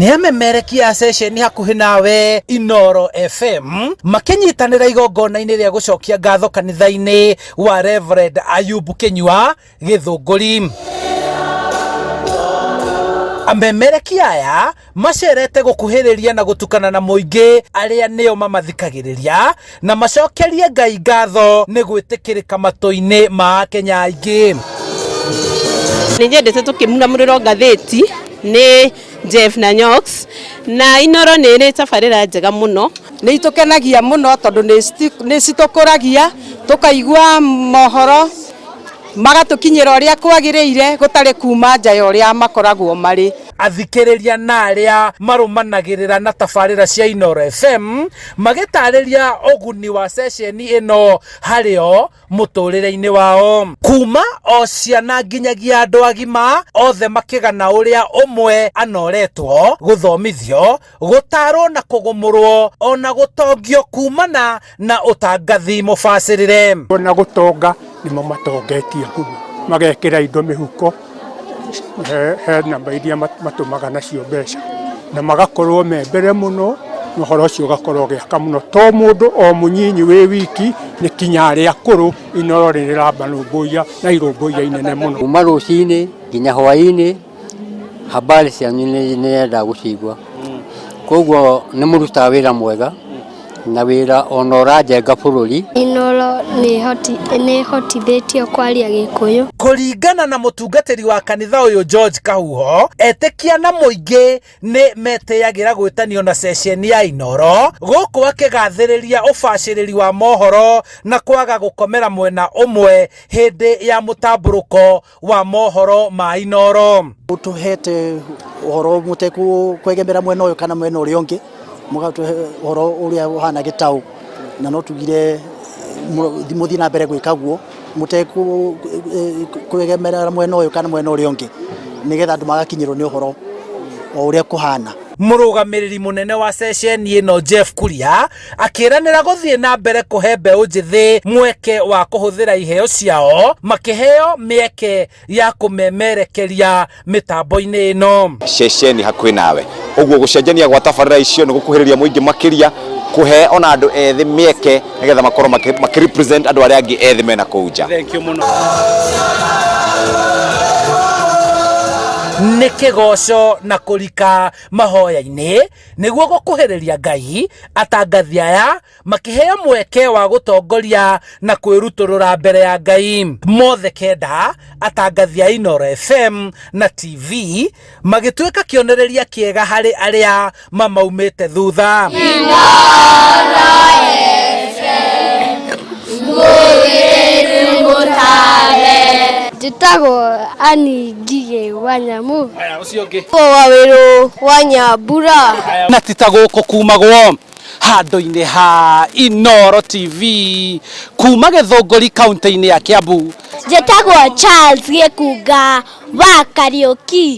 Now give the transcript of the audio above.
Nĩ amemerekia a ceceni hakuhĩ nawe Inoro FM makĩnyitanĩra igongona-inĩ rĩa gũcokia ngatho kanitha-inĩ wa Reverend Ayubu Kinyua Gĩthũngũri. Amemerekia aya macerete gũkuhĩrĩria na gũtukana na mũingĩ arĩa nĩo mamathikagĩrĩria na macokerie Ngai ngatho nĩ gwĩtĩkĩrĩka matũ-inĩ ma Akenya aingĩ. Nĩ nyendete tũkĩmuramurĩrwo ngathĩti nĩ Jeff na Nyox na Inoro nĩ ĩrĩ tabarĩra njega mũno. Nĩ itũkenagia mũno tondũ nĩ citũkũragia tũkaigua mohoro magatũkinyĩra ũrĩa kwagĩrĩire gũtarĩ kuma nja ya ũrĩa makoragwo marĩ. Athikĩrĩria na arĩa marũmanagĩrĩra na tabarĩra cia Inoro FM magĩtarĩria ũguni wa ceceni ĩno harĩ o mũtũrĩre-inĩ wao. Kuma o ciana nginyagia andũ agima othe makĩgana ũrĩa ũmwe anoretwo gũthomithio, gũtarwo na kũgũmũrwo ona gũtongio kumana na ũtangathi mũbacĩrĩre. Ona gũtonga nĩmo matongetie mũno, magekĩra indo mĩhuko, he namba iria matũmaga nacio mbeca na magakorwo me mbere mũno, na ũhoro ũcio ũgakorwo ũgĩaka mũno. To mũndũ o mũnyinyi wĩ wiki, nĩ kinya arĩa akũrũ, Inoro nĩ rĩramarũmbũiya na irũmbũiya inene mũno. Kuma rũcinĩ nginya hwaĩ-inĩ habari cianyu nĩ nyendaga gũcigua, koguo nĩ mũrutaga wĩra mwega na wĩra ona ũrajenga bũrũri. Inoro nĩ ĩhotithĩtio kwaria Gĩkũyũ. Kũringana na mũtungatĩri wa kanitha ũyũ George Kahuho, etĩkia na mũingĩ nĩ metĩyagĩra gwĩtanio na ceceni ya Inoro, gũkũ akĩgathĩrĩria ũbacĩrĩri wa mohoro na kwaga gũkomera mwena ũmwe hĩndĩ ya mũtambũrũko wa mohoro ma Inoro. Ũtũhete ũhoro mũtekwegemera mwena ũyũ kana mwena ũrĩa ũngĩ, mũgatũhe ũhoro ũrĩa ũhana gĩtaũ, na no tugire mũthiĩ na mbere gwĩka guo mũtekwegemera mwena ũyũ kana mwena ũrĩa ũngĩ, nĩgetha andũ magakinyĩrwo nĩ ũhoro o ũrĩa kũhana. Mũrũgamĩrĩri mũnene wa ceceni ĩno Jeff Kuria akĩranĩra gũthiĩ na mbere kũhe mbeũ njĩthĩ mweke wa kũhũthĩra iheo ciao makĩheo mĩeke ya kũmemerekeria mĩtambo-inĩ ĩno. Ceceni hakuhĩ nawe, ũguo gũcenjania gwa tabarĩra icio nĩ gũkuhĩrĩria mũingĩ makĩria, kũhe ona andũ ethĩ mĩeke nĩgetha makorwo makĩ represent andũ arĩa angĩ ethĩ mena kũu nja. Thank you mũno. Nĩ kĩgoco na kũrika mahoya-inĩ nĩguo gũkuhĩrĩria Ngai, atangathi aya makĩheo mweke wa gũtongoria na kwĩrutũrũra mbere ya Ngai. Mothe kenda atangathi a Inoro FM na TV magĩtuĩka kĩonereria kĩega harĩ arĩa mamaumĩte thutha. Inoro FM, mũgĩrĩ mũtambe. Njĩtagwo Annie Ngigĩ wa Nyamu. Aya, ũcio ũngĩ. Wawĩrũ wa Nyambura. Na ti ta gũkũ kumagwo handũ-inĩ ha Inoro TV kuma Gĩthũngũri kaunti-inĩ ya Kiambu. Njĩtagwo Charles Gĩkunga wa Kariũki.